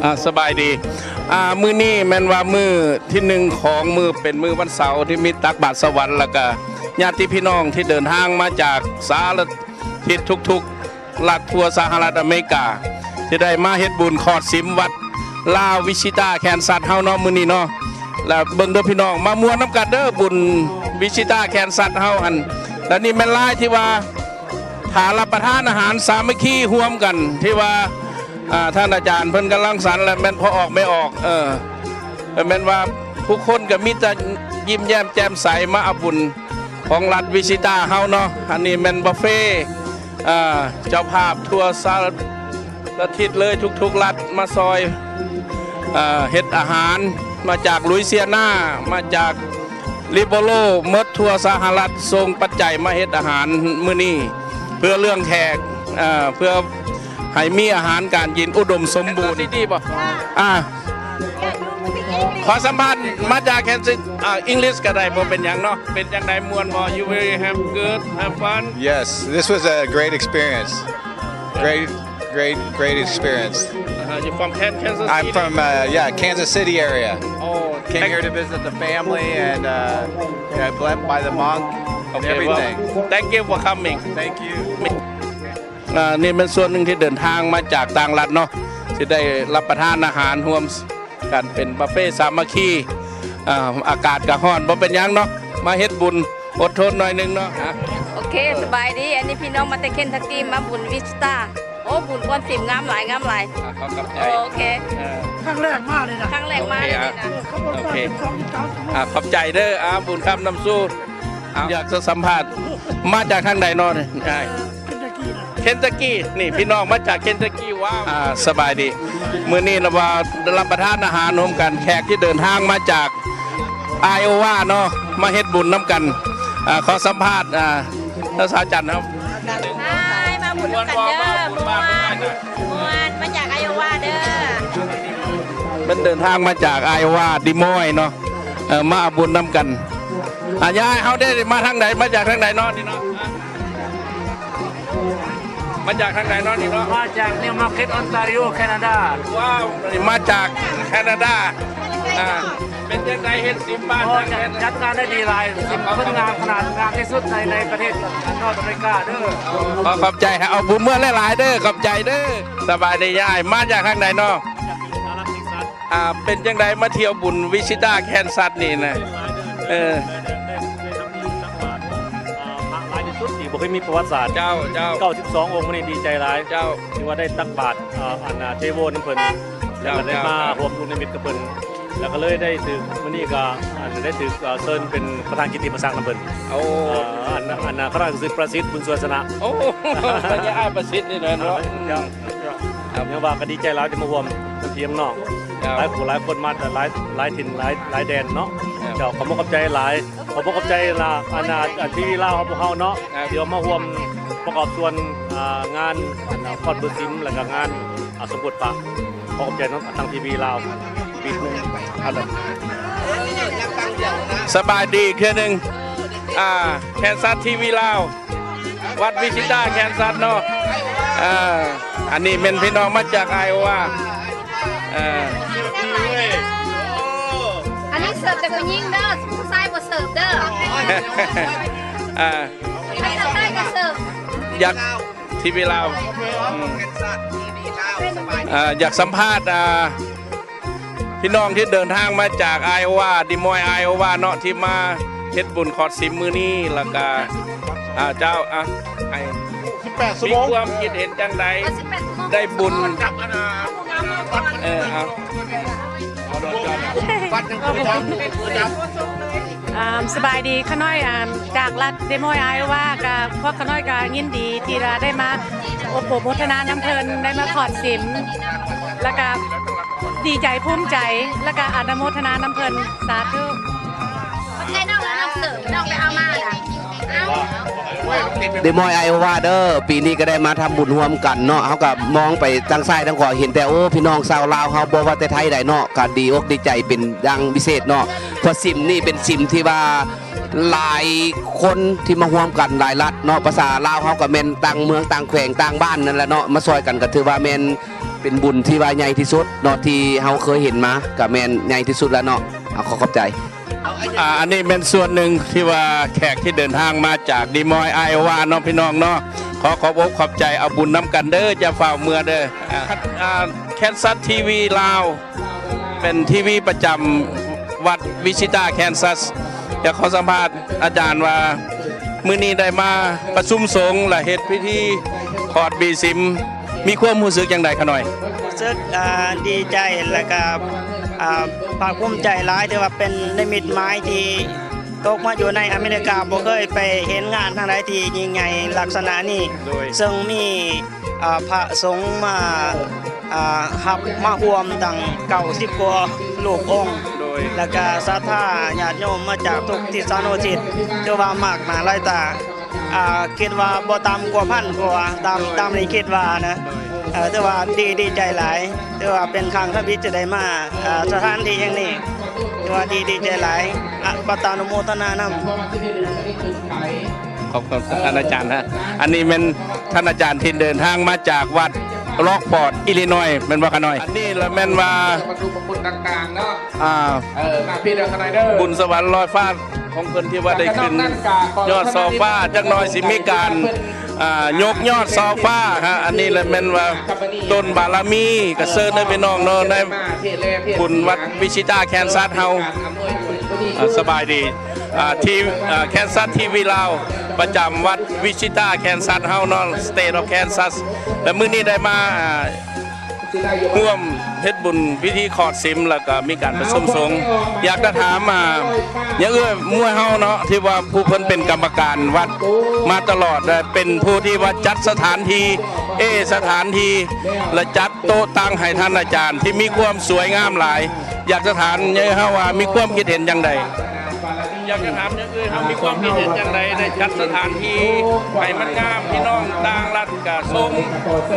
ອ່າ ສະບາຍດີ. ອ່າ ມື້ນີ້ແມ່ນວ່າມື້ທີໜຶ່ງຂອງມື້ ເປັນມື້ວັນເສົາທີ່ມີຕັກບາດສະຫວັນ ແລ້ວກະຍາດຕິພີ່ນ້ອງທີ່ເດີນທາງມາຈາກສາລະທິດທຸກໆລັດທົ່ວສະຫະລັດອາເມລິກາ ທີ່ໄດ້ມາເຮັດບຸນຂອດສິມວັດລາວວິຊິຕາແຄນຊັດເຮົາເນາະ ມື້ນີ້ເນາະ. ແລ້ວເບິ່ງເດີພີ່ນ້ອງ ມາມ່ວນນຳກັນເດີ ບຸນວິຊິຕາແຄນຊັດເຮົາຫັ້ນ. ແລ້ວນີ້ແມ່ນລາຍທີ່ວ່າ ຖ້າຮັບປະທານອາຫານສາມັກຄີຮ່ວມກັນ ທີ່ວ່າ ອ່າ ທ່ານອາຈານເພິ່ນກຳລັງສັນ ແລະ ແມ່ນພໍ່ອອກແມ່ອອກ ເອີ ແມ່ນວ່າທຸກຄົນກໍມີແຕ່ຍິ້ມແຍ້ມແຈ່ມໃສມາເອົາບຸນຂອງລັດວິຊິຕາເຮົາເນາະ. ອັນນີ້ແມ່ນບຸບເຟ ອ່າ ເຈົ້າພາບທົ່ວສາລະທິດເລີຍ ທຸກໆລັດມາຊ່ອຍ ອ່າ ເຮັດອາຫານ ມາຈາກລຸຍເຊຍນາ ມາຈາກລິບໂບໂລ ໝົດທົ່ວສະຫະລັດ ສົ່ງປັດໄຈມາເຮັດອາຫານມື້ນີ້ ເພື່ອລ້ຽງແຂກ ເພື່ອໃຫ້ມີອາຫານການກິນອຸດົມສົມບູນ. ອ່າ ຂໍສຳພາດມາຈາກແຄນຊັດ ອ່າ English ກໍໄດ້ ບໍ່ເປັນຫຍັງເນາະ. ເປັນຈັ່ງໃດ ມ່ວນບໍ່? You very have good, have fun? Yes, this was a great experience. Great, great, great experience. Uh-huh. You from Kan-, Kansas City? I'm from, uh, yeah, Kansas City area. Oh, came here to visit the family and, uh, yeah, blessed by the monk and everything. Okay, well, thank you for coming. Thank you. ອ່າ ນີ້ແມ່ນສ່ວນໜຶ່ງທີ່ເດີນທາງມາຈາກຕ່າງລັດເນາະ ທີ່ໄດ້ຮັບປະທານອາຫານຮ່ວມກັນ ເປັນບຸບເຟສາມັກຄີ. ອ່າ ອາກາດກໍຮ້ອນ ບໍ່ເປັນຫຍັງເນາະ ມາເຮັດບຸນ ອົດທົນໜ້ອຍໜຶ່ງເນາະ. ໂອເຄ ສະບາຍດີ. ອັນນີ້ພີ່ນ້ອງມາແຕ່ເຄນທັກກີ ມາບຸນວິສຕາ. ໂອ້ ບຸນຄວາມສິມງາມຫຼາຍ ງາມຫຼາຍ. ອ່າ ຂໍຂອບໃຈ. ໂອເຄ ເອີ ຄັ້ງແລກມາເລີຍນະ ຄັ້ງແລກມາເລີຍນະ. ໂອເຄ ອ່າ ຂອບໃຈເດີ. ອ່າ ບຸນຄຳນຳສູ່ ຢາກຈະສຳພາດ ມາຈາກທາງໃດເນາະນີ້? ເຄນທັກກີນະ ເຄນທັກກີ. ນີ້ພີ່ນ້ອງມາຈາກເຄນທັກກີ. ວ້າວ ອ່າ ສະບາຍດີ. ມື້ນີ້ລະວ່າ ໄດ້ຮັບປະທານອາຫານຮ່ວມກັນ ແຂກທີ່ເດີນທາງມາຈາກໄອໂອວາເນາະ ມາເຮັດບຸນນຳກັນ. ອ່າ ຂໍສຳພາດ ອ່າ ສາວຈັນເຮົາ. ຮາຍ ມາບຸນນຳກັນເດີ. ມ່ວນ ມ່ວນ ມາຈາກໄອໂອວາເດີ. ເພິ່ນເດີນທາງມາຈາກໄອໂອວາ ເດມອຍເນາະ ເອີ ມາເອົາບຸນນຳກັນ. ອ່າ ຍາຍ ເຮົາໄດ້ມາທາງໃດ ມາຈາກທາງໃດເນາະນີ້ເນາະ? ມາຈາກທາງໃດເນາະນີ້ເນາະ? ມາຈາກນິວມາເກັດ ອອນຕາຣີໂອ ແຄນາດາ. ວ້າວ ມາຈາກແຄນາດາ. ອ່າ ເປັນຈັ່ງໃດເຮັດສິມບ້ານ? ໂອ້ ຈັດງານໄດ້ດີຫຼາຍ. ສິມຄົນງາມຂະໜາດ ງາມທີ່ສຸດໃນ ໃນປະເທດນອດອາເມລິກາເດີ. ຂໍຂອບໃຈ ເອົາບຸນເມືອຫຼາຍໆເດີ. ຂອບໃຈເດີ. ສະບາຍດີຍາຍ ມາຈາກທາງໃດເນາະ? ອ່າ ເປັນຈັ່ງໃດມາທ່ຽວບຸນວິຊິຕາແຄນຊັດນີ້ນະ? ເອີ ໄດ້ ໄດ້ ໄດ້ທຳບຸນຕັກບາດ ເອີ ພະຫຼາຍທີ່ສຸດທີ່ບໍ່ເຄີຍມີປະຫວັດສາດ. ເຈົ້າ ເຈົ້າ ເກົ້າສິບສອງອົງ. ມື້ນີ້ດີໃຈຫຼາຍ ເຈົ້າ ທີ່ວ່າໄດ້ຕັກບາດ ເອີ ອັນ ເທໂວນຳເພິ່ນ ເຈົ້າ ແລ້ວກໍໄດ້ມາ ເຈົ້າ ຮ່ວມລູກນິມິດກັບເພິ່ນ ແລ້ວກໍເລີຍໄດ້ຖືກ ມື້ນີ້ກໍ ອັນ ໄດ້ຖືກ ເອີ ເຊີນເປັນປະທານກິດຕິມະສັກນຳເພິ່ນ. ໂອ້ ເອີ ອັນ ອັນ ອັນ ເຂົາເອີ້ນຊື່ປະສິດ ບຸນສວນຊະນະ. ໂອ້ ຍາຍປະສິດນີ້ນະເນາະ. ເຈົ້າ ເຈົ້າ ເຈົ້າ ຍັງວ່າກໍດີໃຈຫຼາຍທີ່ມາຮ່ວມນຳພີ່ນຳນ້ອງ ເຈົ້າ ຫຼາຍຜູ້ຫຼາຍຄົນມາຈາກຫຼາຍ ຫຼາຍຖິ່ນ ຫຼາຍ ຫຼາຍແດນເນາະ. ເຈົ້າ ເຈົ້າ ຂໍຂອບໃຈຫຼາຍ. ຂໍຂອບໃຈລະ ອັນ ອັນ ທີວີລາວຂອງພວກເຮົາເນາະ ເຈົ້າ ທີ່ເອົາມາຮ່ວມປະກອບສ່ວນ ອ່າ ງານ ອ່າ ຄອດເບີສິມ ແລ້ວກໍງານ ອ່າ ສົມໂພດພະ. ຂໍຂອບໃຈເນາະ ທາງທີວີລາວ ປີໜຶ່ງ. ສະບາຍດີອີກເທື່ອໜຶ່ງ ອ່າ ແຄນຊັດ ທີວີລາວ ວັດວິຊິຕາແຄນຊັດເນາະ. ເອີ ອັນນີ້ແມ່ນພີ່ນ້ອງມາຈາກໄອໂອວາ. ເອີ ອັນນີ້ເສີບແຕ່ຜູ້ຍິງເດີ ຜູ້ຊາຍບໍ່ເສີບເດີ. ອ່າ ໃຜເສີບໄດ້ກໍເສີບ. ຢາກ ທີວີລາວ ອືມ ອ່າ ຢາກສຳພາດ ອ່າ ພີ່ນ້ອງທີ່ເດີນທາງມາຈາກໄອໂອວາ ເດມອຍ ໄອໂອວາເນາະ ທີ່ມາເຮັດບຸນຂອດສິມມື້ນີ້ ແລ້ວກະ ອ່າ ເຈົ້າ ອ່າ ໃຫ້ມີຄວາມຄິດເຫັນຈັ່ງໃດ ໄດ້ບຸນ ເອີ ເອົາ ອ່າ ສະບາຍດີ ຂ້ານ້ອຍ ອ່າ ຈາກລັດເດມອຍ ໄອໂອວາ ກະ ພວກຂ້ານ້ອຍກະຍິນດີທີ່ວ່າໄດ້ມາອົບໂອໂມທະນານຳເພິ່ນ ໄດ້ມາຂອດສິມ ແລ້ວກະດີໃຈພູມໃຈ ແລ້ວກະອະນຸໂມທະນານຳເພິ່ນ. ສາທຸ. ເດມອຍ ໄອໂອວາເດີ ປີນີ້ກໍໄດ້ມາທຳບຸນຮ່ວມກັນເນາະ. ເຮົາກໍມອງໄປທາງຊ້າຍທາງຂວາ ເຫັນແຕ່ ໂອ້ ພີ່ນ້ອງຊາວລາວເຮົາ ບໍ່ວ່າແຕ່ໄທໃດເນາະ ກໍດີອົກດີໃຈເປັນຢ່າງພິເສດເນາະ. ເພາະສິມນີ້ເປັນສິມທີ່ວ່າຫຼາຍຄົນທີ່ມາຮ່ວມກັນ ຫຼາຍລັດເນາະ. ພາສາລາວເຮົາກໍແມ່ນຕ່າງເມືອງ ຕ່າງແຂວງ ຕ່າງບ້ານນັ້ນແຫຼະເນາະ ມາຊ່ອຍກັນ ກໍຖືວ່າແມ່ນ ເປັນບຸນທີ່ວ່າໃຫຍ່ທີ່ສຸດເນາະ ທີ່ເຮົາເຄີຍເຫັນມາ ກະແມ່ນໃຫຍ່ທີ່ສຸດແລ້ວເນາະ. ເອົາ ຂໍຂອບໃຈ. ອ່າ ອັນນີ້ແມ່ນສ່ວນໜຶ່ງທີ່ວ່າແຂກທີ່ເດີນທາງມາຈາກດີມອຍ ໄອໂອວາເນາະ ພີ່ນ້ອງເນາະ. ຂໍຂອບອົກຂອບໃຈ ເອົາບຸນນຳກັນເດີ ຢ່າຟ້າວເມືອເດີ. ອ່າ ອ່າ ແຄນຊັສ ທີວີ ລາວ ເປັນທີວີປະຈຳວັດວິຊິຕາ ແຄນຊັສ. ຢາກຂໍສຳພາດອາຈານວ່າ ມື້ນີ້ໄດ້ມາປະຊຸມສົງ ແລະ ເຮັດພິທີຂອດບີຊິມ ມີຄວາມຮູ້ສຶກຈັ່ງໃດຂະນ້ອຍ? ຮູ້ສຶກ ອ່າ ດີໃຈ ແລະກະ ອ່າ ພາກພູມໃຈຫຼາຍ ຖືວ່າເປັນນິມິດໝາຍທີ່ຕົກມາຢູ່ໃນອາເມລິກາ ບໍ່ເຄີຍໄປເຫັນງານທາງໃດທີ່ຍິ່ງໃຫຍ່ລັກສະນະນີ້ ໂດຍ ເຊິ່ງມີ ອ່າ ພະສົງມາ ອ່າ ຮັບມາຮ່ວມຕັ້ງເກົ້າສິບກວ່າຮູບອົງ ໂດຍ ແລ້ວກະສັດທາຍາດໂຍມມາຈາກທຸກທິດສານຸທິດ ຖືວ່າມາກໜ້າຫຼາຍຕາ ອ່າ ຄິດວ່າບໍ່ຕ່ຳກວ່າພັນກວ່າ ຕາມ ໂດຍ ຕາມທີ່ຄິດວ່ານະ ໂດຍ ເອີ ຖືວ່າດີ ດີໃຈຫຼາຍ ຖືວ່າເປັນຄັ້ງທຳອິດຈະໄດ້ມາ ອ່າ ສະຖານທີ່ແຫ່ງນີ້ ຖືວ່າດີ ດີໃຈຫຼາຍ ອະ ປະຕານຸໂມທະນານຳ. ຂອບຄຸນທ່ານອາຈານຮະ. ອັນນີ້ແມ່ນທ່ານອາຈານທີ່ເດີນທາງມາຈາກວັດລັອກຟອດ ອີລີນອຍ ແມ່ນບໍ່ຂະນ້ອຍ? ອັນນີ້ລະແມ່ນວ່າ ອ່າ ບຸນສະຫວັນລອຍຟ້າຂອງເພິ່ນທີ່ວ່າໄດ້ຂຶ້ນຍອດຊໍ່ຟ້າ ຈັກໜ່ອຍຊິມີການ ອ່າ ຍົກຍອດຊໍ່ຟ້າຮະ. ອັນນີ້ລະແມ່ນວ່າຕົ້ນບາລະມີ ກະເຊີນເດີພີ່ນ້ອງເນາະ ໃນບຸນວັດວິຊິຕາ ແຄນຊັສ ເຮົາ. ອ່າ ສະບາຍດີ ອ່າ ທີ່ ອ່າ ແຄນຊັສ ທີວີ ລາວ ປະຈຳວັດວິຊິຕາ ແຄນຊັສ ເຮົາເນາະ State of Kansas ແລະ ມື້ນີ້ໄດ້ມາ ອ່າ ຮ່ວມເຮັດບຸນພິທີຂອດສິມ ແລ້ວກໍມີການປະຊຸມສົງ. ຢາກຈະຖາມ ອ່າ ຍາເອື້ອຍໝວຍເຮົາເນາະ ທີ່ວ່າຜູ້ເພິ່ນເປັນກຳມະການວັດມາຕະຫຼອດ ແລະ ເປັນຜູ້ທີ່ວ່າຈັດສະຖານທີ່ ເອ ສະຖານທີ່ ແລະ ຈັດໂຕະຕັ່ງໃຫ້ທ່ານອາຈານ ທີ່ມີຄວາມສວຍງາມຫຼາຍ. ຢາກຈະຖາມຍາເອື້ອຍເຮົາວ່າມີຄວາມຄິດເຫັນຈັ່ງໃດ? ຢາກຈະຖາມຍາເອື້ອຍເຮົາມີຄວາມຄິດເຫັນຈັ່ງໃດ ໄດ້ຈັດສະຖານທີ່ໃຫ້ມັນງາມ ພີ່ນ້ອງຕ່າງລັດກະຊົມ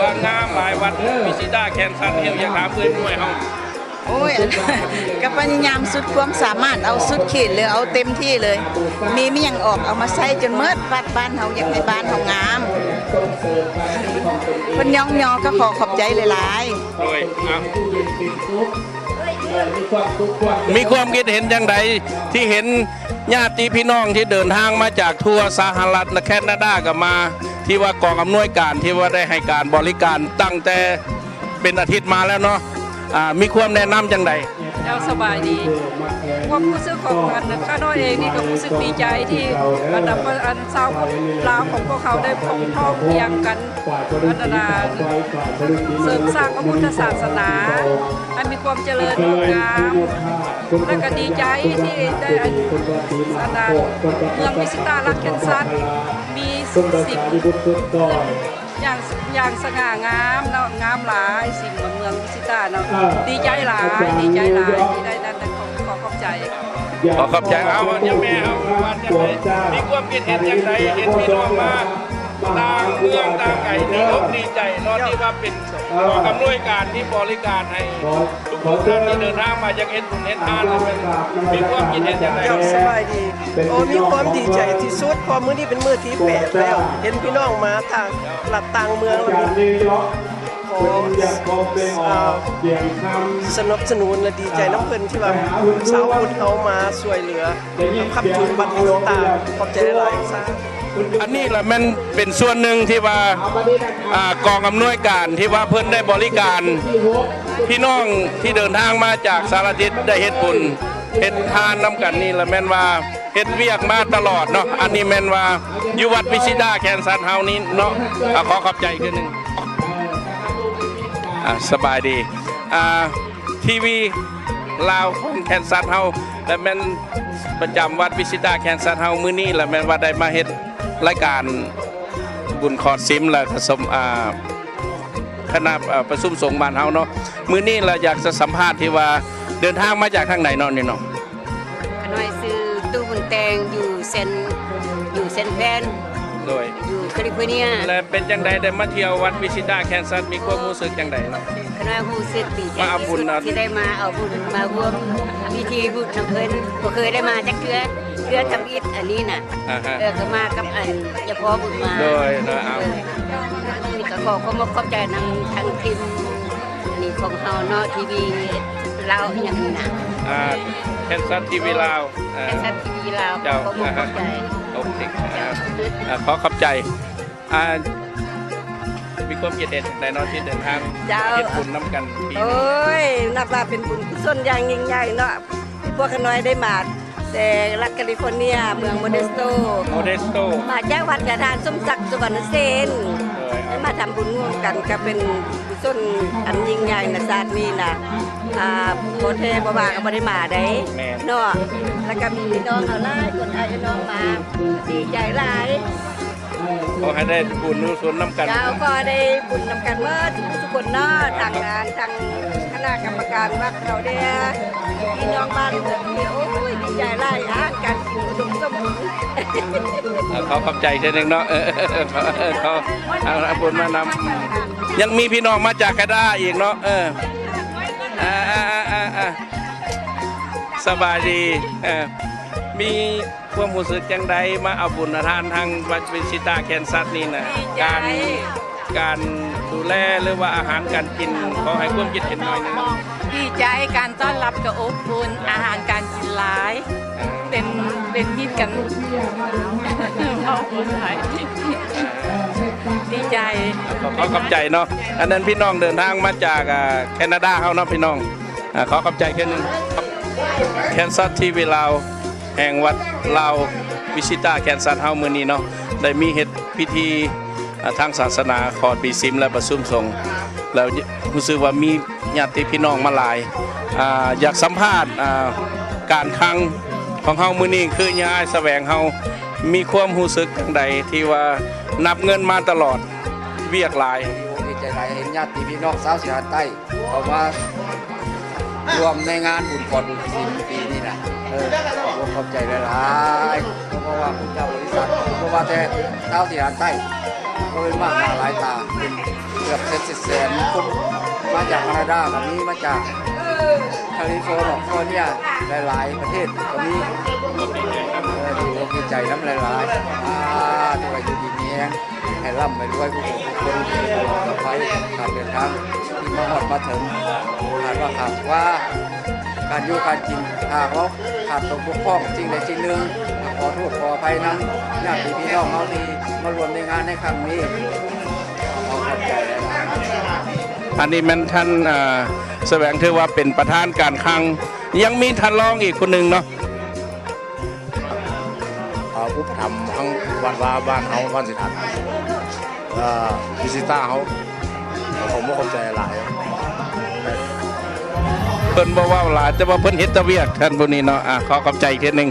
ວ່າງາມຫຼາຍ. ວັດວິຊິຕາ ແຄນຊັສ ເຮົາຢາກຖາມເອື້ອຍໝວຍເຮົາ. ໂອ້ຍ ກະພະຍາຍາມສຸດຄວາມສາມາດ ເອົາສຸດຂີດເລີຍ ເອົາເຕັມທີ່ເລີຍ ມີ ມີຫຍັງອອກເອົາມາໃຊ້ຈົນໝົດ. ວັດບ້ານເຮົາ ຢາກໃຫ້ບ້ານເຮົາງາມ ເພິ່ນຍ້ອງຍໍ ກະຂໍຂອບໃຈຫຼາຍໆ. ໂດຍ ອ່ະ ມີຄວາມຄິດເຫັນຈັ່ງໃດ ທີ່ເຫັນຍາດຕິພີ່ນ້ອງທີ່ເດີນທາງມາຈາກທົ່ວສະຫະລັດ ແລະ ແຄນາດາກະມາ ທີ່ວ່າກອງອຳນວຍການທີ່ວ່າໄດ້ໃຫ້ການບໍລິການຕັ້ງແຕ່ເປັນອາທິດມາແລ້ວເນາະ ອ່າ ມີຄວາມແນະນຳຈັ່ງໃດ? ເຈົ້າ ສະບາຍດີ. ຄວາມຮູ້ສຶກຂອງ ອັນ ຂ້ານ້ອຍເອງນີ້ກະຮູ້ສຶກດີໃຈທີ່ ອັນ ອັນ ຊາວພຸດລາວຂອງພວກເຮົາໄດ້ພ້ອມພຽງກັນ ພັດທະນາເສີມສ້າງພະພຸດທະສາສະໜາໃຫ້ມີຄວາມຈະເລີນງອກງາມ ແລະກະດີໃຈທີ່ໄດ້ອັນ ອັນນາ ເມືອງວິຊິຕາ ລັດແຄນຊັສ ມີສິ່ງ ຢ່າງ ຢ່າງສະຫງ່າງາມເນາະ ງາມຫຼາຍ ສິ່ງເມືອງວິຊິຕາເນາະ. ດີໃຈຫຼາຍ ດີໃຈຫຼາຍທີ່ໄດ້ນັ້ນ ຂໍ ຂໍຂອບໃຈ. ຂໍຂອບໃຈ. ເອົາ ຍາແມ່ ເອົາ ວ່າຈັ່ງໃດ ມີຄວາມຄິດເຫັນຈັ່ງໃດ ເຫັນພີ່ນ້ອງມາຕ່າງເມືອງຕ່າງໄກ ດີອົກດີໃຈເນາະ ທີ່ວ່າເປັນກອງອຳນວຍການທີ່ບໍລິການໃຫ້ ທຸກໆທ່ານທີ່ເດີນທາງມາຢາກເຮັດບຸນເຮັດທານ ມີຄວາມຄິດເຫັນຈັ່ງໃດ? ເຈົ້າ ສະບາຍດີ. ໂອ້ ມີຄວາມດີໃຈທີ່ສຸດ ເພາະມື້ນີ້ເປັນມື້ທີແປດແລ້ວ ເຫັນພີ່ນ້ອງມາຕ່າງລັດຕ່າງເມືອງ ແລ້ວມີ ຂໍ ອ່າ ສະໜັບສະໜູນ ແລະ ດີໃຈນຳເພິ່ນທີ່ວ່າຊາວພຸດເຮົາມາຊ່ວຍເຫຼືອ ຄ້ຳຈູນວັດວິຊິຕາ. ຂອບໃຈຫຼາຍໆ. ສາທຸ. ອັນນີ້ລະແມ່ນເປັນສ່ວນໜຶ່ງທີ່ວ່າ ອ່າ ກອງອຳນວຍການທີ່ວ່າເພິ່ນໄດ້ບໍລິການພີ່ນ້ອງທີ່ເດີນທາງມາຈາກສາລະທິດ ໄດ້ເຮັດບຸນເຮັດທານນຳກັນນີ້ລະແມ່ນວ່າເຮັດວຽກມາຕະຫຼອດເນາະ. ອັນນີ້ແມ່ນວ່າຢູ່ວັດວິຊິຕາ ແຄນຊັສ ເຮົານີ້ເນາະ. ອ່າ ຂໍຂອບໃຈເທື່ອໜຶ່ງ. ອ່າ ສະບາຍດີ ອ່າ ທີວີລາວຂອງແຄນຊັສເຮົາ ແລະ ແມ່ນປະຈຳວັດວິຊິຕາ ແຄນຊັສເຮົາ ມື້ນີ້ລະແມ່ນວ່າໄດ້ມາເຮັດລາຍການບຸນຂອດສິມ ແລະ ກະສົມ ອ່າ ຄະນະ ອ່າ ປະຊຸມສົງບ້ານເຮົາເນາະ. ມື້ນີ້ລະຢາກຈະສຳພາດທີ່ວ່າເດີນທາງມາຈາກທາງໃດເນາະນີ້ເນາະ? ຂ້ານ້ອຍຊື່ຕູ້ບຸນແຕ່ງ ຢູ່ເຊນ ຢູ່ເຊນແພນ ໂດຍ ຢູ່ຄາລິຟໍເນຍ. ແລະ ເປັນຈັ່ງໃດໄດ້ມາທ່ຽວວັດວິຊິຕາ ແຄນຊັສ ມີຄວາມຮູ້ສຶກຈັ່ງໃດເນາະ? ຂ້ານ້ອຍຮູ້ສຶກດີໃຈທີ່ສຸດທີ່ໄດ້ມາເອົາບຸນ ມາຮ່ວມພິທີບຸນນຳເພິ່ນ ບໍ່ເຄີຍໄດ້ມາຈັກເທື່ອ ເທື່ອທຳອິດອັນນີ້ນະ. ອ່າຮະ ເອີ ກະມາກັບອັນຍາພໍ່ບຸນມາ. ໂດຍ ໂດຍ ເອົາ ເອີ ກະຂໍຂອບຂອບໃຈນຳທາງທີມ ຂອງເຮົາເນາະ ທີວີລາວຫຍັງນີ້ນະ ອ່າ ແຄນຊັດທີວີລາວ ອ່າ ແຄນຊັດທີວີລາວ ເຈົ້າ ຂໍຂອບໃຈ ອ່າ ໂອເຄ ອ່າ ອ່າ ຂໍຂອບໃຈ ອ່າ ມີຄວາມຄິດເຫັນຈັ່ງໃດເນາະ ທີ່ເດີນທາງ ເຈົ້າ ມາເຮັດບຸນນຳກັນປີນີ້? ໂອ້ຍ ນັບວ່າເປັນບຸນກຸສົນຢ່າງຍິ່ງໃຫຍ່ເນາະ ພວກຂ້ານ້ອຍໄດ້ມາແຕ່ລັດຄາລິຟໍເນຍ ເມືອງໂມເດສໂຕ ໂມເດສໂຕ ມາຈາກວັດຍາທ່ານສົມສັກ ສຸວັນນະເສນ ໂດຍ ໄດ້ມາທຳບຸນຮ່ວມກັນ ກໍເປັນບຸນກຸສົນອັນຍິ່ງໃຫຍ່ໃນຊາດນີ້ນະ ອ່າ ບໍ່ແທ້ບໍ່ວ່າກໍບໍ່ໄດ້ມາໄດ້ ແມ່ນ ເນາະ ແລ້ວກໍມີພີ່ນ້ອງເຮົາຫຼາຍຄົນ ອ້າຍນ້ອງມາ ດີໃຈຫຼາຍ. ຂໍໃຫ້ໄດ້ບຸນກຸສົນນຳກັນ ເຈົ້າ ຂໍໃຫ້ໄດ້ບຸນນຳກັນເໝິດທຸກຄົນເນາະ ທາງການ ທາງຄະນະກຳມະການວັດເຮົາແດ່ ພີ່ນ້ອງບ້ານເມືອງນີ້ ໂອ້ຍ ດີໃຈຫຼາຍ ອາຫານການກິນອຸດົມສົມບູນ. ອ່າ ຂໍຂອບໃຈເທື່ອໜຶ່ງເນາະ ເອີ ຂໍ ເອົາບຸນມານຳ ຍັງມີພີ່ນ້ອງມາຈາກການາດາອີກເນາະ ເອີ ອ່າ ສະບາຍດີ ເອີ ມີ ຄວາມຮູ້ສຶກຈັ່ງໃດ ມາເອົາບຸນເອົາທານທາງວັດວິຊິຕາແຄນຊັດນີ້ນະ ດີໃຈ ການ ການດູແລ ຫຼືວ່າອາຫານການກິນ ຂໍໃຫ້ຄວາມຄິດເຫັນໜ້ອຍໜຶ່ງ. ດີໃຈ ການຕ້ອນຮັບກໍອົບອຸ່ນ ອາຫານການກິນຫຼາຍ ເປັນ ເປັນມິດກັນ ເວົ້າບໍ່ໄດ້ ດີໃຈ ຂໍຂອບໃຈເນາະ. ອັນນັ້ນພີ່ນ້ອງເດີນທາງມາຈາກ ອ່າ ແຄນາດາເຮົາເນາະ ພີ່ນ້ອງ ອ່າ ຂໍຂອບໃຈເທື່ອໜຶ່ງ ແຄນຊັດທີວີລາວ ແຫ່ງວັດລາວວິຊິຕາແຄນຊັດເຮົາມື້ນີ້ເນາະ ໄດ້ມີເຮັດພິທີ ອ່າ ທາງສາສະໜາຂອດບີຊິມ ແລະ ປະຊຸມສົງ ແລ້ວຮູ້ສຶກວ່າມີຍາດຕິພີ່ນ້ອງມາຫຼາຍ ອ່າ ຢາກສຳພາດ ອ່າ ການຄັງຂອງເຮົາມື້ນີ້ ຄືຍາອ້າຍສະແຫວງເຮົາມີຄວາມຮູ້ສຶກຈັ່ງໃດ ທີ່ວ່ານັບເງິນມາຕະຫຼອດ ວຽກຫຼາຍ. ດີອົກດີໃຈຫຼາຍ ເຫັນຍາດຕິພີ່ນ້ອງຊາວສີຫາດໃຕ້ ເຂົ້າມາຮ່ວມໃນງານບຸນຂອດບຸນກະຖິນປີນີ້ນະ ເອີ ຂອບໃຈຫຼາຍໆ ເພາະວ່າພວກເຈົ້າບໍລິສັດ ບໍ່ວ່າແຕ່ຊາວສີຫາດໃຕ້ ກໍເປັນມາກໜ້າຫຼາຍຕາ ເປັນເກືອບເຈັດສິບແສນຄົນ ມາຈາກການາດາກໍມີ ມາຈາກຄາລິຟໍເນຍ ຫຼາຍໆປະເທດກໍມີ ເອີ ດີອົກດີໃຈນຳຫຼາຍໆ ສາທຸ ໃຫ້ຢູ່ດີມີແຮງ ໃຫ້ລ່ຳໃຫ້ລວຍ ຜູ້ຄົນທຸກຄົນ ປອດໄພ ການເດີນທາງທີ່ມາຮອດມາເຖິງ ຫາກວ່າ ຫາກວ່າການຢູ່ການກິນ ຫາກວ່າຂາດຕົກບົກຜ່ອງສິ່ງໃດສິ່ງໜຶ່ງ ຂໍໂທດຂໍອະໄພນຳຍາດຕິພີ່ນ້ອງເຮົາທີ່ມາຮ່ວມໃນງານໃນຄັ້ງນີ້ ຂໍຂອບໃຈຫຼາຍໆ. ອັນນີ້ແມ່ນທ່ານ ເອີ ສະແຫວງ ຖືວ່າເປັນປະທານການຄັງ ຍັງມີທ່ານຮອງອີກຜູ້ໜຶ່ງເນາະ. ເອີ ອຸປະຖຳທັງວັດວາບ້ານເຮົາ ບ້ານສີຖານ ເອີ ວິຊິຕາເຮົາ ຂໍຂອບອົກຂອບໃຈຫຼາຍ. ເພິ່ນບໍ່ເວົ້າຫຼາຍ ແຕ່ວ່າເພິ່ນເຮັດແຕ່ວຽກ ທ່ານຜູ້ນີ້ເນາະ ອ່າ ຂໍຂອບໃຈອີກເທື່ອໜຶ່ງ.